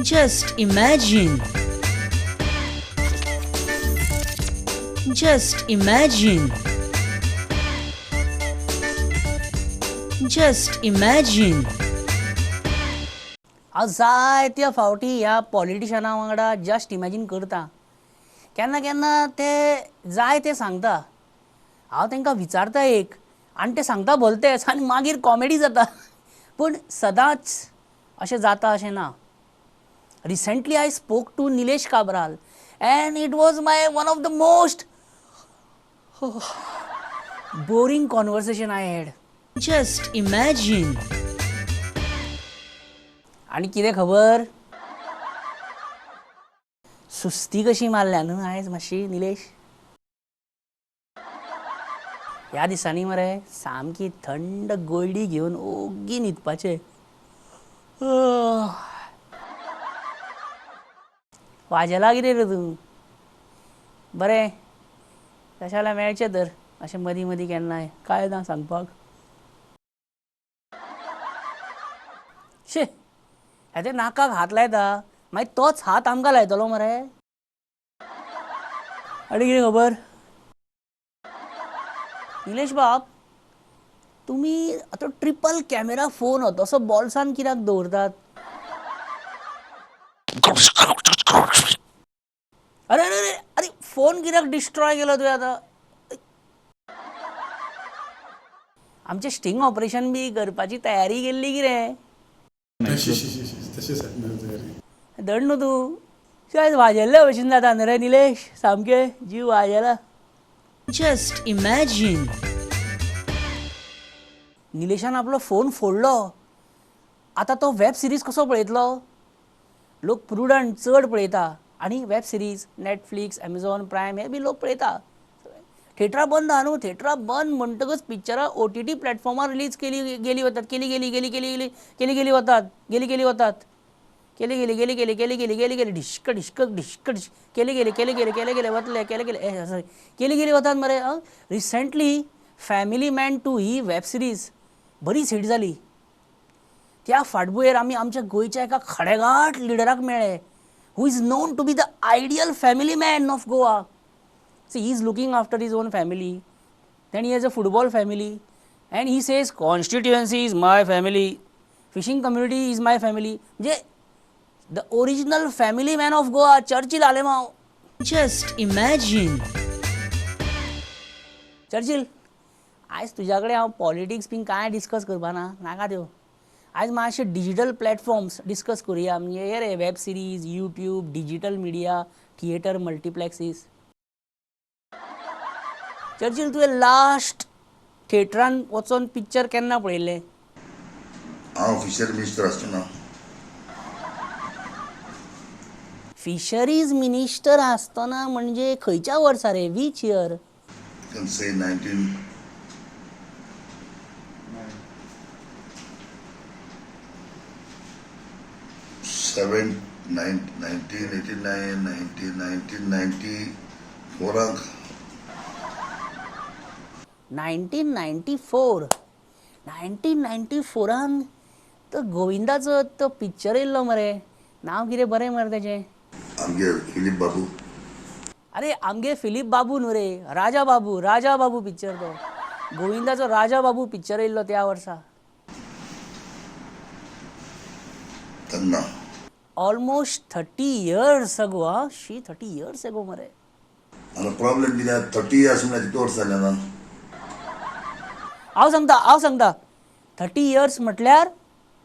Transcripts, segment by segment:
Just imagine. Just imagine. Just imagine. हांव जायत्या फावटी ह्या पॉलिटिशना वांगडा जस्ट इमॅजीन करता. केन्ना केन्ना ते जाय तें सांगता, हांव तांकां विचारता एक आनी ते सांगता भलतेंच आनी मागीर कॉमेडी जाता. पूण सदांच अशें जाता अशें ना. Recently I spoke to Nilesh Cabral and it was my one of the most boring conversation I had. Just imagine. आनी कितें खबर, सुस्ती कशी मारल्या न्हू आयज मातशी निलेश. ह्या दिसांनी मरे सामकी थंड गोयडी घेवन ओग्गी न्हिदपाचें. वाजेला कितें रे तूं? बरें तशें जाल्यार मेळचें तर अशें मदीं मदीं केन्नाय, कांय ना सांगपाक. शे हेजे नाकाक हात लायता मागीर तोच हात आमकां लायतलो मरे. आनी कितें खबर निलेश बाब, तुमी आतां ट्रिपल कॅमेरा फोन तसो बॉल्सान कित्याक दवरतात? अरे अरे अरे अरे फोन कित्याक डिस्ट्रॉय केलो तुवें आतां? आमचें स्टिंग ऑपरेशन बी करपाची तयारी केल्ली कितें? धड न्हू तूं आयज वाजेल्ल्या भशेन जाता न्हू रे निलेश, सामकें जीव वाजेला. Just imagine. निलेशान आपलो फोन फोडलो, आतां तो वेब सिरीज कसो पळयतलो? लोक प्रुडंट चड पळयता आनी web series Netflix, Amazon Prime हे बी लोक पळयता. थिएटरां बंद आहा न्हू, थिएटरां बंद म्हणटकच पिक्चरां OTT प्लॅटफॉर्मार रिलीज केली गेली वतात, केली गेली गेली केली गेली केली गेली वतात, गेली गेली वतात, केली गेली गेली गेली केली गेली गेली गेली ढिश्क ढिश्क ढिश्क ढिश्क केली गेली केली गेली केले गेले वतले केले गेले सॉरी केली गेली वतात मरे. रिसेंटली फॅमिली मॅन 2 ही वेब सिरीज बरीच हिट जाली. त्या फाटभुंयेर आमी आमच्या गोंयच्या एका खडेगांठ लिडराक मेळ्ळे who is known to be the ideal family man of Goa. See, he is looking after his own family, then he has a football family, and he says constituency is my family, fishing community is my family. म्हणजे the original family man of Goa, Churchill Alemao. Just imagine. Churchill, आयज तुज्या कडेन हांव politics बीन कांय discuss करपा ना, नाका त्यो. आयज मातशे डिजिटल प्लॅटफॉर्म्स डिस्कस करुया, म्हणजे हे रे web series, YouTube, digital media, theatre, multiplexes. Churchill, तुवें लास्ट थिएटरान वचोन पिक्चर केन्ना पळयल्लें? हांव फिशरी मिनिस्टर आसतना. फिशरीज मिनिस्टर आसतना म्हणजे खंयच्या वर्सा रे? Which year? You can say 19 7 9 1989 1994. 1994. 1994 तो गोविंदाचो तो पिक्चर येयल्लो मरे, नांव कितें बरें मरे तेजें? आमगे फिलीप बाबू. अरे आमगे फिलीप बाबू न्हू रे, राजा बाबू, राजा बाबू पिक्चर तो गोविंदाचो राजा बाबू पिक्चर येयल्लो त्या वर्सा. तेन्ना ऑलमोस्ट 30 इयर्स अगो. हा शी, 30 इयर्स अगो मरे. आतां प्रॉब्लेम कितें, 30 इयर्स म्हणल्यार कितले वर्सां जालें आतां? हांव सांगता, हांव सांगता, 30 इयर्स म्हटल्यार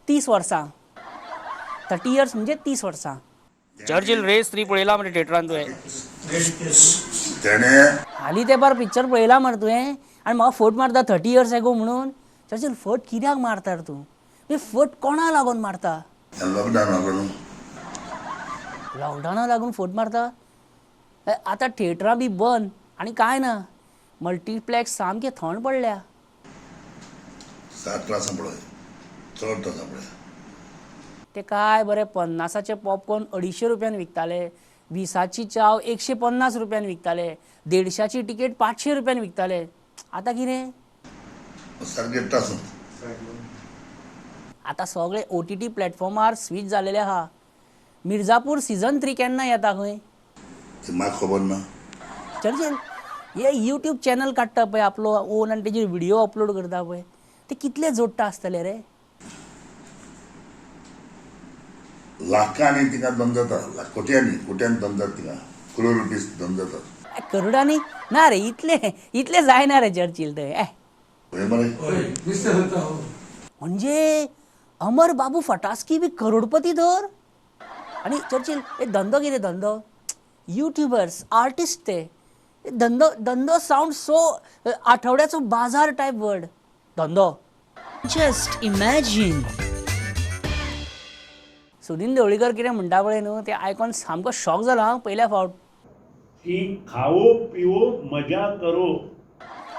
30 वर्सां. 30 इयर्स म्हणजे 30 वर्सां. चर्चिल रेस 3 पळयला मरे थिएटरान तुवें? तेणें हालीं तेंपार पिक्चर पळयला मरे तुवें आनी म्हाका फट मारता 30 इयर्स एगो म्हणून? चर्चिल, फट कित्याक मारता रे तूं? फट कोणा लागून मारता? लॉकडावन लागून. लॉकडावना लागून फट मारता? आतां थिएटरां बी बंद आनी कांय ना, मल्टिप्लॅक्स सामकें थंड पडल्या. 7 त्रासां पळय, चड त्रासां पळय. ते काय बरें 50चे पॉपकॉर्न 250 रुपयान विकताले, 20ची चाव 150 रुपयान विकताले, 150ची तिकेट 500 रुपयान विकताले. आतां कितें सारकें त्रास. आतां सगळे OTT प्लॅटफॉर्मार स्विच जालेले आहा. मिर्जापूर सिजन 3 केन्ना येता खंय? ते म्हाका खबर ना. चर्चिल, हे यूट्यूब चॅनल काडटा पळय आपलो ओन आनी तेजेर व्हिडियो अपलोड करता पळय, ते कितले जोडटा आसतले रे? लाखांनी तिका धन जाता, कोट्यांनी कोट्यांनी धन जाता तिका, करोड रुपीज धन जाता. करोडांनी ना रे, इतले इतले जायना रे चर्चिल ते. म्हणजे अमर बाबू फटास्की बी करोडपती तर. आनी चर्चिल हे धंदो कितें धंदो? यूट्यूबर्स आर्टिस्ट ते. धंदो धंदो सावंड सो आठवड्याचो बाजार टायप वर्ड धंदो. Just imagine. Sudin Dhavalikar कितें म्हणटा पळय न्हू, तें आयकोन सामको शॉक जाला हांव पयल्या फावट. की खाओ पिओ मजा करो.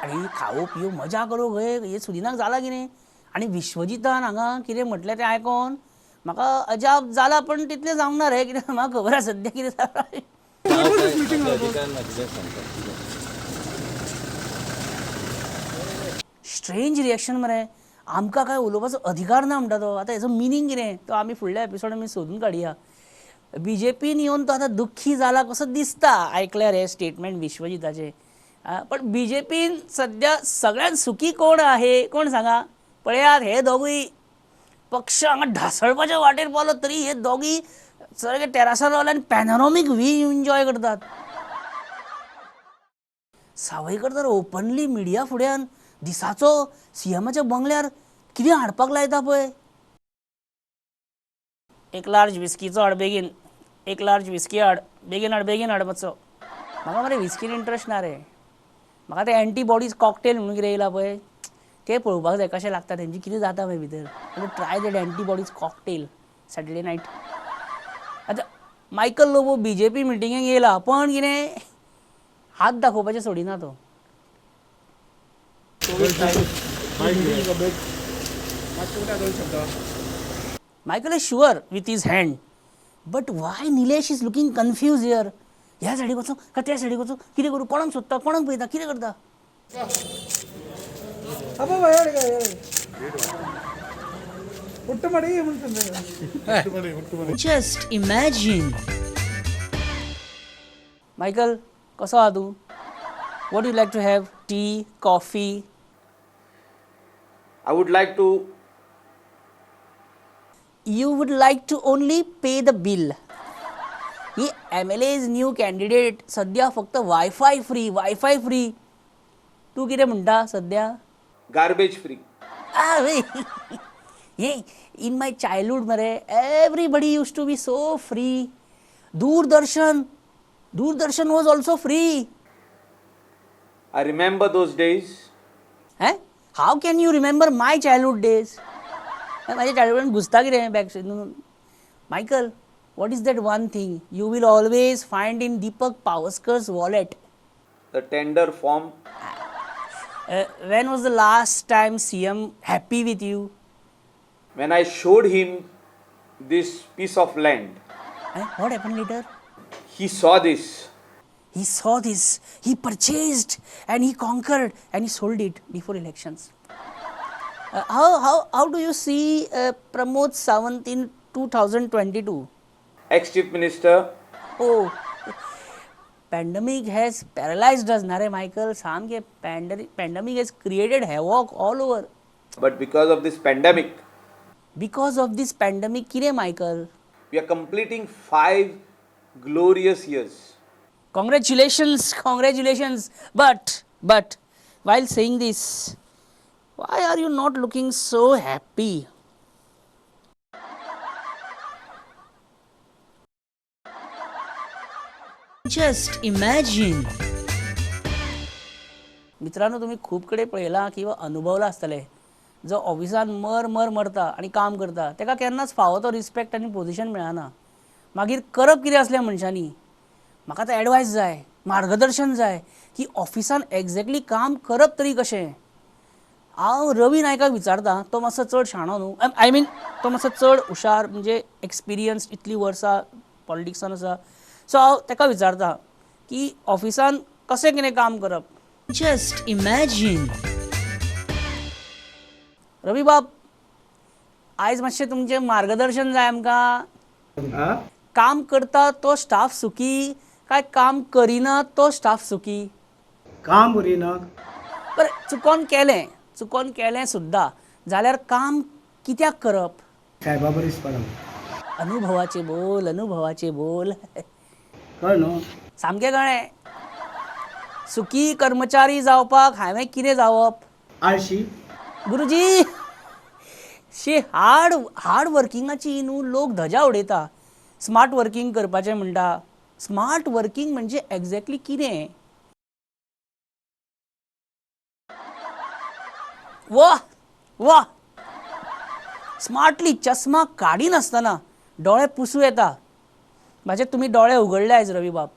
आनी खाओ पिओ मजा करो गय, हे सुदिनाक जाला कितें? आनी विश्वजितान हांगा कितें म्हटलें तें आयकोन म्हाका अजाप जाला, पण तितलें जावंक ना रे, कितें म्हाका खबर आसा सद्या कितें जाला. स्ट्रेंज रिएक्शन मरे, आमकां काय उलोवपाचो अधिकार ना म्हणटा तो. आतां हेजो मिनींग कितें तो आमी फुडल्या एपिसोड आमी सोदून काडया. बीजेपीन येवन तो आतां दुख्खी जाला कसो दिसता आयकल्यार हे स्टेटमेंट विश्वजिताचें. पण बीजेपीन सद्या सगळ्यांत सुखी कोण आहे कोण सांगा? पळयात हे दोगूय पक्ष हांगा ढासळपाच्या वाटेर पावलो तरी हे दोगूय सारके टेरासार रावले आनी पॅनोरॉमीक व्हीव एन्जॉय करतात. सावयकर तर ओपनली मिडिया फुड्यान दिसाचो सीएमाच्या बंगल्यार कितें हाडपाक लायता पळय. एक लार्ज विस्कीचो हाड बेगीन, एक लार्ज विस्की हाड बेगीन, हाड बेगीन हाड मातसो. म्हाका मरे विस्कीन इंट्रस्ट ना रे, म्हाका ते एंटीबॉडीज कॉकटेल म्हणून कितें येयला पळय ते पळोवपाक जाय, कशें लागता तेंचे कितें जाता पळय भितर. Try that antibodies cocktail Saturday night. आतां मायकल लोबो बीजेपी मिटिंगेक येयला पण कितें हात दाखोवपाचें सोडिना तो. Michael is sure with his hand, but why Nilesh is looking confuse here? ह्या सायडीक वचूं काय त्या सायडीक वचूं, कितें करूं, कोणाक सोदता, कोणाक पळयता, कितें करता? Just imagine. Michael कसो आहा तूं? What you like to have? Tea, coffee? I would like to. You would like to only pay the bill. He MLA's new candidate सद्या फक्त वायफाय फ्री, वायफाय फ्री. तूं कितें म्हणटा सद्या? Garbage free. हे इन my childhood मरे everybody used to be so free. Doordarshan, Doordarshan was also free. I remember those days. Hey, how can you remember my childhood days? म्हाज्या चायल्डहुडान घुसता कितें back. Michael, what is that one thing you will always find in Deepak Pavaskar's wallet? The tender form. When was the last time CM happy with you? When I showed him this piece of land. What happened later? He saw this. He saw this, he purchased and he conquered and he sold it before elections. How do you see Pramod Sawant in 2022? Ex-Chief Minister. Oh, pandemic has paralyzed us, na re Michael. Samke pandemic has created havoc all over. But because of this pandemic. Because of this pandemic, kire Michael? We are completing 5 glorious years. Congratulations, congratulations. But while saying this, why are you not looking so happy? Just imagine. मित्रांनो, तुम्ही खूप कडे पळयला किंवा अनुभवला आसतले, जो ऑफिसान मर मर मरता आनी काम करता तेका केन्नाच फावो तो रिस्पेक्ट आनी पोजिशन मेळना. मागीर करप कितें आसल्या मनशांनी? म्हाका आतां एडवायस जाय, मार्गदर्शन जाय की ऑफिसान एग्जॅक्टली काम करप तरी कशें. हांव रवी नायकाक विचारता, तो मातसो चड शाणो न्हू, I mean तो मातसो चड हुशार, म्हणजे एक्सपिरियन्स, इतलीं वर्सां पॉलिटिक्सान आसा. सो हांव ताका विचारता की ऑफिसान कशें कितें काम करप. Just imagine. रवी बाब, आयज मातशें तुमचें मार्गदर्शन जाय आमकां. काम करता तो स्टाफ सुखी काय काम करिना तो स्टाफ सुखी? काम करिना. बरें, चुकोन केलें, चुकोन केलें सुद्दां जाल्यार काम कित्याक करप? साहेबा बरें दिसपा. अनुभवाचे बोल, अनुभवाचे बोल. कळ्ळें न्हू? सामकें कळ्ळें. सुखी कर्मचारी जावपाक हांवें कितें जावप? आळशी. गुरुजी, शी हार्ड हार्ड वर्किंगाची न्हू लोक धजा उडयता, स्मार्ट वर्किंग करपाचें म्हणटा. स्मार्ट वर्किंग म्हणजे एग्जॅक्टली कितें? वा वा, स्मार्टली चश्मा काडिनासतना दोळे पुसूं येता. म्हाजे तुमी दोळे उगडले आयज रवी बाब.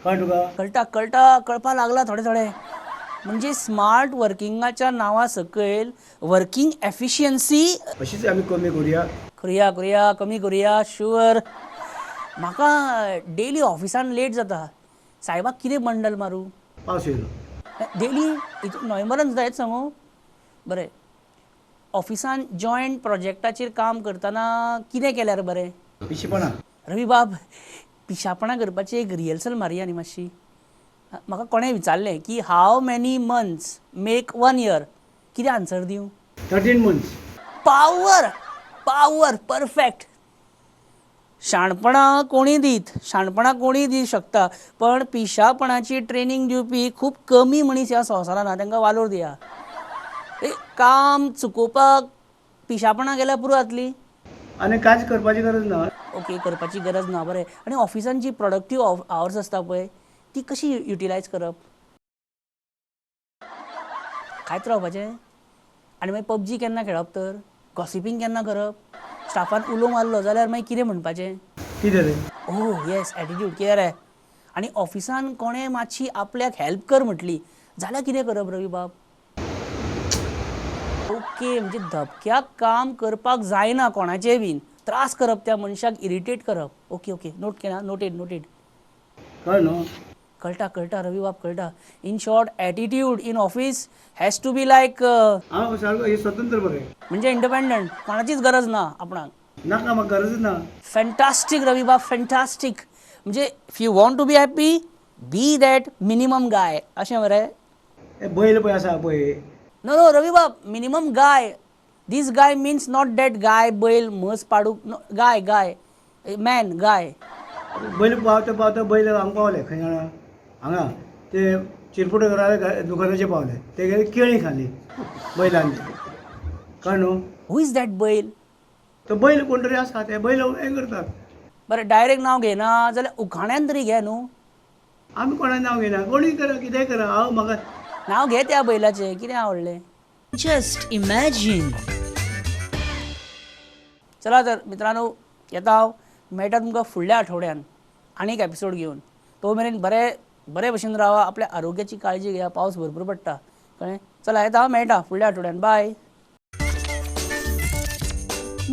कळ्ळें तुका? कळटा कळटा, कळपा लागला थोडे थोडे. म्हणजे स्मार्ट वर्किंगाच्या नांवा सकयल वर्किंग एफिशियन्सी अशीच आमी कमी करुया. करुया करुया, कमी करुया, शुअर. म्हाका डेली ऑफिसान लेट जाता, सायबाक कितें बंडल मारूं? पावस येयलो. डेली नोव्हेंबरान सुद्दां हेंच सांगू. बरें, ऑफिसान जॉयंट प्रोजेक्टाचेर काम करतना कितें केल्यार बरें? पिशेपणां. रवीबाब, पिशापणां करपाची एक रिहर्सल मारया न्ही मातशी. म्हाका कोणें विचारलें की how many months make one year, कितें आन्सर दिवं? 13 months. Power, power, perfect. शाणपणां कोणूय दीत, शाणपणां कोणूय दिवंक शकता, पण पिशापणाची ट्रेनींग दिवपी खूब कमी मनीस ह्या संवसारांत आहा, तांकां वालोर दिया. काम चुकोवपाक पिशापणां केल्यार पुरो जातली? आनी कांयच करपाची गरज ना. ओके, करपाची गरज ना. बरें, आनी ऑफिसान जी प्रोडक्टीव आवर्स आसता पळय, ती कशी युटिलायज करप? खायत रावपाचें आनी मागीर पबजी केन्ना खेळप तर? गॉसिपींग केन्ना करप? स्टाफान उलो मारलो जाल्यार मागीर कितें म्हणपाचें? कितें रे? ओह येस, एटिट्यूड कितें रे? आनी ऑफिसान कोणें मातशी आपल्याक हेल्प कर म्हटली जाल्यार कितें करप रवीबाब? ओके, म्हणजे धपक्याक काम करपाक जायना, कोणाचेय बीन त्रास करप, त्या मनशाक इरिटेट करप. ओके ओके, नोट केला, नोटेड नोटेड. कळ्ळें न्हू? कळटा कळटा रवीबाब, कळटा. In short, attitude in office has to be like हांव सारको हे स्वतंत्र बरें. म्हणजे इंडिपेंडंट, कोणाचीच गरज ना आपणाक. नाका, म्हाका गरजच ना. फॅन्टास्टीक रवीबाब, फॅन्टास्टीक. म्हणजे if you want to be happy, be that minimum guy, अशें मरे? हे बैल पळय आसा पळय. नो नो रवीबाब, minimum guy, this guy means not that guy, बैल म्हस पाडूक गाय, गाय मॅन गाय. बैल पावता पावता बैल हांगा पावले खंय जाणा? हांगा ते चिरपुटे घरा दुकानाचेर पावले, तेगेली केळी खाली बैलान. कळ्ळें न्हू? Who is that बैल? तो बैल कोण तरी आसा, ते बैल हें करतात. बरें, डायरेक्ट नांव घेयना जाल्यार उखाण्यान तरी घे न्हू. आमी कोणा नांव घेयना, कोणूय करा कितेंय करा, हांव म्हाका नांव घे त्या बैलाचें, कितें आवडलें? Just imagine. चला तर मित्रांनो, येता हांव, मेळटा तुमकां फुडल्या आठवड्यान आनीक एपिसोड घेवन. तो मेरेन बरे बरे भशेन रावा, आपल्या आरोग्याची काळजी घेया, पावस भरपूर पडटा, कळ्ळें? चला येता हांव, मेळटा फुडल्या आठवड्यान, बाय.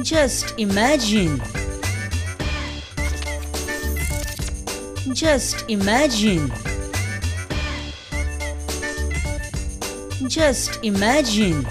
Just imagine. Just imagine. Just imagine.